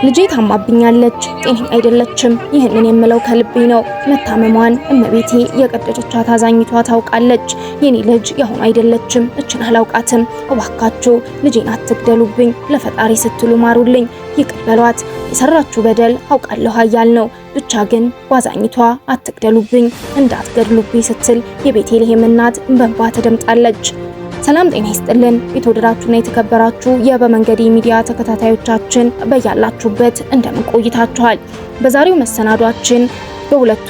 ልጄ ታማብኛለች፣ ጤነኛ አይደለችም። ይህንን የምለው ከልቤ ነው። መታመሟን እመቤቴ የቀደደቻት አዛኝቷ ታውቃለች። የኔ ልጅ ያሁን አይደለችም፣ እችን አላውቃትም። እባካችሁ ልጄን አትግደሉብኝ፣ ለፈጣሪ ስትሉ ማሩልኝ፣ ይቅር በሏት። የሰራችሁ በደል አውቃለሁ ኃያል ነው። ብቻ ግን ባዛኝቷ አትግደሉብኝ፣ እንዳትገድሉብኝ ስትል የቤተልሔም እናት በእንባ ተደምጣለች። ሰላም ጤና ይስጥልን። የተወደዳችሁና የተከበራችሁ የበመንገዴ ሚዲያ ተከታታዮቻችን በያላችሁበት እንደምን ቆይታችኋል? በዛሬው መሰናዷችን በሁለቱ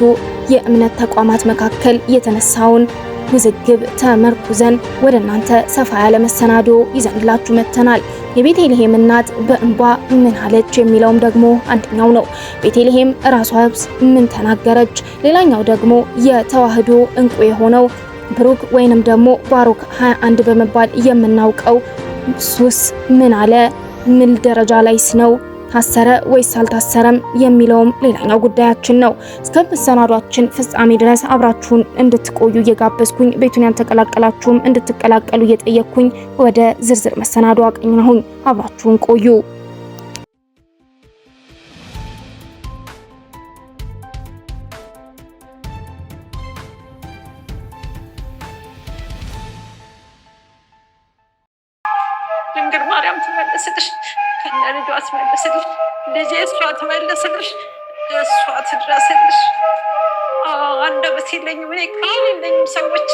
የእምነት ተቋማት መካከል የተነሳውን ውዝግብ ተመርኩዘን ወደ እናንተ ሰፋ ያለ መሰናዶ ይዘንላችሁ መጥተናል። የቤተልሔም እናት በእንባ ምን አለች የሚለውም ደግሞ አንደኛው ነው። ቤተልሔም ራሷስ ምን ተናገረች? ሌላኛው ደግሞ የተዋህዶ እንቁ የሆነው ብሩክ ወይንም ደግሞ ባሮክ 21 በመባል የምናውቀው ሱስ ምን አለ? ምን ደረጃ ላይስ ነው? ታሰረ ወይስ አልታሰረም የሚለውም ሌላኛው ጉዳያችን ነው። እስከ መሰናዷችን ፍጻሜ ድረስ አብራችሁን እንድትቆዩ እየጋበዝኩኝ ቤቱን ያልተቀላቀላችሁም እንድትቀላቀሉ እየጠየቅኩኝ ወደ ዝርዝር መሰናዶ አቀናሁኝ። አብራችሁን ቆዩ። ድንግል ማርያም ትመልስልሽ፣ ከነ ልጇ ትመልስልሽ፣ ልጄ እሷ ትመልስልሽ፣ እሷ ትድረስልሽ። አንደበት የለኝም እኔ ቃል የለኝም። ሰዎች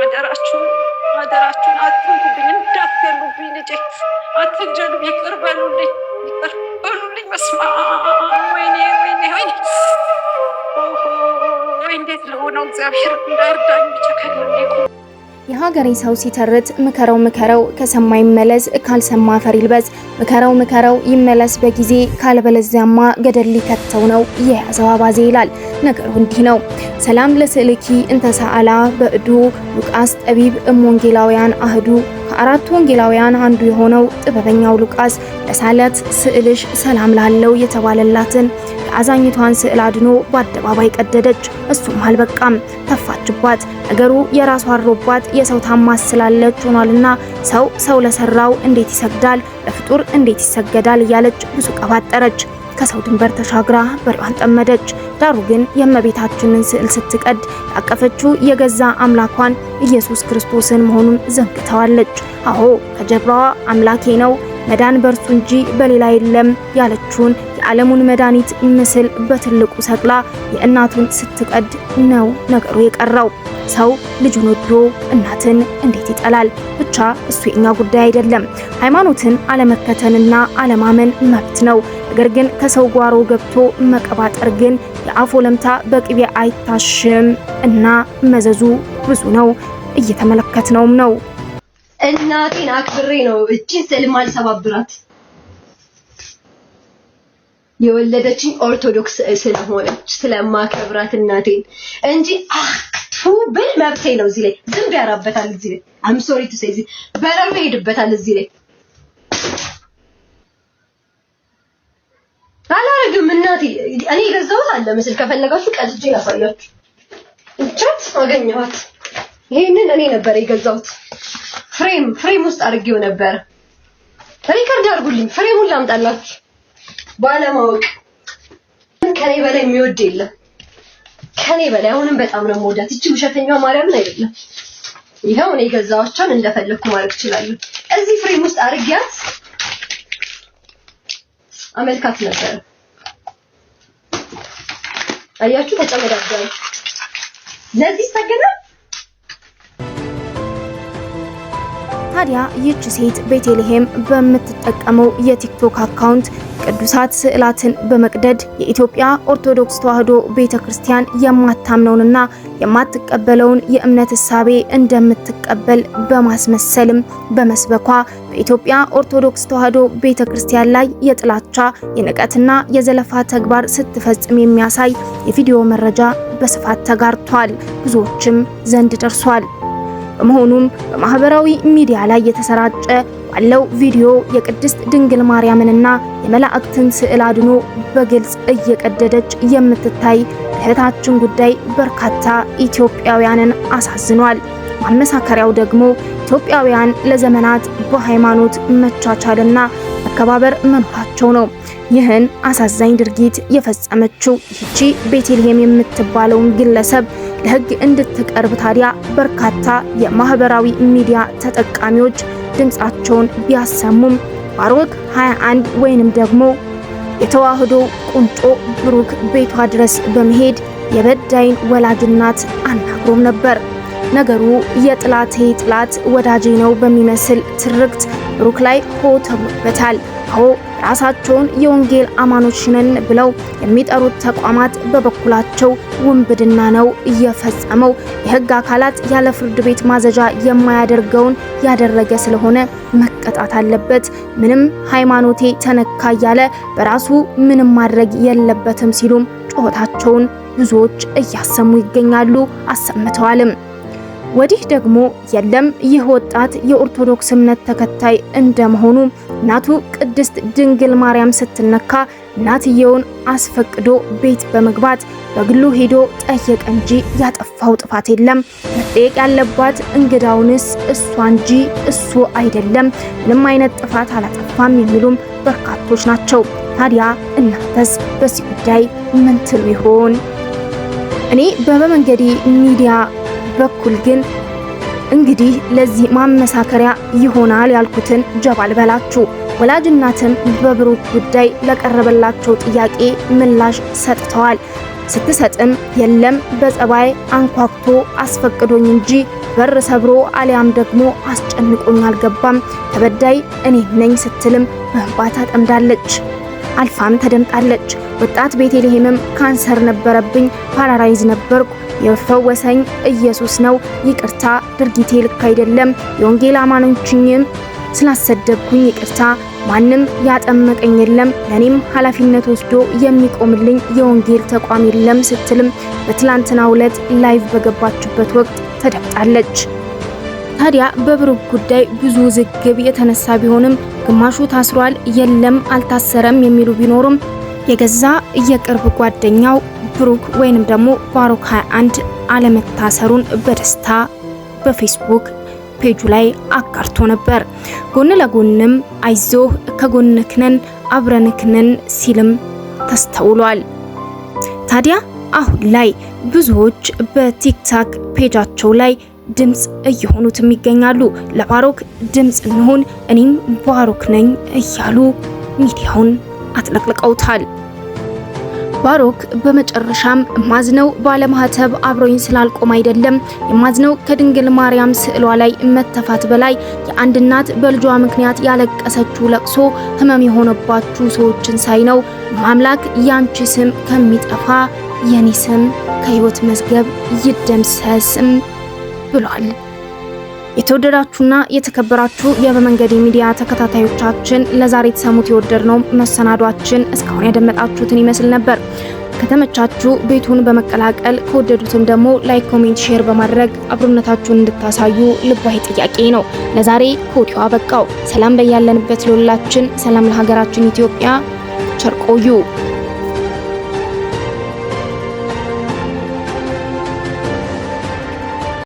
አደራችሁን፣ አደራችሁን አትንኩብኝ፣ እንዳትገሉብኝ፣ ልጄ አትግደሉ፣ ይቅር በሉልኝ፣ ይቅር በሉልኝ። በስመ አብ ወይኔ፣ ወይኔ፣ ወይኔ፣ እንዴት ለሆነው እግዚአብሔር እንዳይርዳኝ ብቻ ከጎኔ ቁም። የሀገሬ ሰው ሲተርት ምከረው ምከረው ከሰማ ይመለስ ካልሰማ አፈር ይልበስ፣ ምከረው ምከረው ይመለስ በጊዜ ካልበለዚያማ ገደል ሊከተው ነው የያዘው አባዜ ይላል። ነገሩ እንዲህ ነው። ሰላም ለስዕልኪ እንተሳአላ በእዱ ሉቃስ ጠቢብ እምወንጌላውያን አህዱ። ከአራቱ ወንጌላውያን አንዱ የሆነው ጥበበኛው ሉቃስ ለሳለት ስዕልሽ ሰላም ላለው የተባለላትን የአዛኝቷን ስዕል አድኖ በአደባባይ ቀደደች። እሱም አልበቃም፣ ተፋችባት። ነገሩ የራሷ አሮባት የሰው ታማስላለች ሆኗልና ሰው ሰው ለሰራው እንዴት ይሰግዳል፣ ለፍጡር እንዴት ይሰገዳል እያለች ብዙ ቀባጠረች። ከሰው ድንበር ተሻግራ በሬዋን ጠመደች። ዳሩ ግን የእመቤታችንን ስዕል ስትቀድ ያቀፈችው የገዛ አምላኳን ኢየሱስ ክርስቶስን መሆኑን ዘንግተዋለች። አዎ ከጀርባዋ አምላኬ ነው መዳን በእርሱ እንጂ በሌላ የለም ያለችውን የዓለሙን መድኃኒት ምስል በትልቁ ሰቅላ የእናቱን ስትቀድ ነው ነገሩ የቀረው። ሰው ልጁን ወዶ እናትን እንዴት ይጠላል? ብቻ እሱ የኛ ጉዳይ አይደለም። ሃይማኖትን አለመከተልና አለማመን መብት ነው። ነገር ግን ከሰው ጓሮ ገብቶ መቀባጠር ግን የአፍ ወለምታ በቅቤ አይታሽም እና መዘዙ ብዙ ነው። እየተመለከትነውም ነው። እናቴን አክብሬ ነው እቺን ስዕል ማልሰባብራት። የወለደችኝ ኦርቶዶክስ ስለሆነች ስለማከብራት እናቴን እንጂ አክቱ ብል መብቴ ነው። እዚህ ላይ ዝንብ ያራበታል። እዚህ ላይ I'm sorry to say እዚህ በረሮ ይሄድበታል። እዚህ ላይ አላረግም። እናቴ እኔ የገዛሁት አለ ምስል ከፈለጋችሁ ቀድጄ ላሳያችሁ። እቻት አገኘኋት። ይሄንን እኔ ነበር የገዛሁት። Frame ውስጥ አድርጌው ነበር። Record አድርጉልኝ፣ frame ኡን ላምጣላችሁ። ባለማወቅ ከኔ በላይ የሚወድ የለም። ከኔ በላይ አሁንም በጣም ነው የምወዳት። እቺ ውሸተኛዋ ማርያምን አይደለም። ይኸው እኔ የገዛኋቸውን እንደፈለኩ ማድረግ እችላለሁ። እዚህ frame ውስጥ አድርጊያት አመልካት ነበር። አያችሁ፣ ተጨመዳዳል። ለዚህ ይሰገዳል። ታዲያ ይህች ሴት ቤተልሔም በምትጠቀመው የቲክቶክ account ቅዱሳት ስዕላትን በመቅደድ የኢትዮጵያ ኦርቶዶክስ ተዋሕዶ ቤተክርስቲያን የማታምነውንና የማትቀበለውን የእምነት እሳቤ እንደምትቀበል በማስመሰልም በመስበኳ በኢትዮጵያ ኦርቶዶክስ ተዋሕዶ ቤተክርስቲያን ላይ የጥላቻ የንቀትና የዘለፋ ተግባር ስትፈጽም የሚያሳይ የቪዲዮ መረጃ በስፋት ተጋርቷል፣ ብዙዎችም ዘንድ ደርሷል። በመሆኑም በማህበራዊ ሚዲያ ላይ የተሰራጨ ባለው ቪዲዮ የቅድስት ድንግል ማርያምንና የመላእክትን ስዕል አድኖ በግልጽ እየቀደደች የምትታይ እህታችን ጉዳይ በርካታ ኢትዮጵያውያንን አሳዝኗል። ማመሳከሪያው ደግሞ ኢትዮጵያውያን ለዘመናት በሃይማኖት መቻቻልና መከባበር መኖራቸው ነው። ይህን አሳዛኝ ድርጊት የፈጸመችው ይህቺ ቤተልሔም የምትባለውን ግለሰብ ለሕግ እንድትቀርብ ታዲያ በርካታ የማህበራዊ ሚዲያ ተጠቃሚዎች ድምጻቸውን ቢያሰሙም ባሮክ 21 ወይንም ደግሞ የተዋህዶ ቁንጮ ብሩክ ቤቷ ድረስ በመሄድ የበዳይን ወላጅ እናት አናግሮም ነበር። ነገሩ የጥላቴ ጥላት ወዳጄ ነው በሚመስል ትርክት ብሩክ ላይ ሆ ተብሎበታል። አዎ፣ ራሳቸውን የወንጌል አማኖች ነን ብለው የሚጠሩት ተቋማት በበኩላቸው ውንብድና ነው እየፈጸመው፣ የህግ አካላት ያለ ፍርድ ቤት ማዘዣ የማያደርገውን ያደረገ ስለሆነ መቀጣት አለበት፣ ምንም ሃይማኖቴ ተነካ እያለ በራሱ ምንም ማድረግ የለበትም ሲሉም ጩኸታቸውን ብዙዎች እያሰሙ ይገኛሉ፣ አሰምተዋልም። ወዲህ ደግሞ የለም፣ ይህ ወጣት የኦርቶዶክስ እምነት ተከታይ እንደመሆኑ እናቱ ቅድስት ድንግል ማርያም ስትነካ እናትየውን አስፈቅዶ ቤት በመግባት በግሉ ሄዶ ጠየቀ እንጂ ያጠፋው ጥፋት የለም። መጠየቅ ያለባት እንግዳውንስ እሷ እንጂ እሱ አይደለም። ምንም አይነት ጥፋት አላጠፋም የሚሉም በርካቶች ናቸው። ታዲያ እናንተስ በዚህ ጉዳይ ምን ትሉ ይሆን? እኔ በበመንገዴ ሚዲያ በኩል ግን እንግዲህ ለዚህ ማመሳከሪያ ይሆናል ያልኩትን ጀባል በላችሁ። ወላጅ እናትም በብሩክ ጉዳይ ለቀረበላቸው ጥያቄ ምላሽ ሰጥተዋል። ስትሰጥም የለም፣ በጸባይ አንኳኩቶ አስፈቅዶኝ እንጂ በር ሰብሮ አሊያም ደግሞ አስጨንቆኝ አልገባም፣ ተበዳይ እኔ ነኝ ስትልም በእንባ ታጠምዳለች። አልፋም ተደምጣለች። ወጣት ቤተልሔምም ካንሰር ነበረብኝ፣ paralyze ነበርኩ፣ የፈወሰኝ ኢየሱስ ነው፣ ይቅርታ፣ ድርጊቴ ልክ አይደለም፣ የወንጌል አማኞችኝም ስላሰደብኩኝ ይቅርታ፣ ማንም ያጠመቀኝ የለም፣ ለኔም ኃላፊነት ወስዶ የሚቆምልኝ የወንጌል ተቋም የለም ስትልም በትላንትናው ዕለት live በገባችበት ወቅት ተደምጣለች። ታዲያ በብሩክ ጉዳይ ብዙ ውዝግብ የተነሳ ቢሆንም ግማሹ ታስሯል፣ የለም አልታሰረም የሚሉ ቢኖሩም የገዛ የቅርብ ጓደኛው ብሩክ ወይንም ደግሞ ባሮክ 21 አለመታሰሩን በደስታ በፌስቡክ ፔጁ ላይ አጋርቶ ነበር። ጎን ለጎንም አይዞህ ከጎንህ ነን አብረንህ ነን ሲልም ተስተውሏል። ታዲያ አሁን ላይ ብዙዎች በቲክታክ ፔጃቸው ላይ ድምጽ እየሆኑትም ይገኛሉ። ለባሮክ ድምጽ እንሁን፣ እኔም ባሮክ ነኝ እያሉ ሚዲያውን አጥለቅልቀውታል። ባሮክ በመጨረሻም የማዝነው ባለማህተብ አብሮኝ ስላልቆም አይደለም፣ የማዝነው ከድንግል ማርያም ስዕሏ ላይ መተፋት በላይ የአንድ እናት በልጇ ምክንያት ያለቀሰችው ለቅሶ ህመም የሆነባችሁ ሰዎችን ሳይ ነው። ማምላክ ያንቺ ስም ከሚጠፋ የኔ ስም ከህይወት መዝገብ ይደምሰስም ብሏል። የተወደዳችሁና የተከበራችሁ የበመንገድ ሚዲያ ተከታታዮቻችን ለዛሬ የተሰሙት የወደድነው መሰናዷችን እስካሁን ያደመጣችሁትን ይመስል ነበር። ከተመቻችሁ ቤቱን በመቀላቀል ከወደዱትም ደግሞ like፣ comment፣ share በማድረግ አብሮነታችሁን እንድታሳዩ ልባዊ ጥያቄ ነው። ለዛሬ ከወዲሁ አበቃው። ሰላም በያለንበት ለሁላችን፣ ሰላም ለሀገራችን ኢትዮጵያ። ቸር ቆዩ።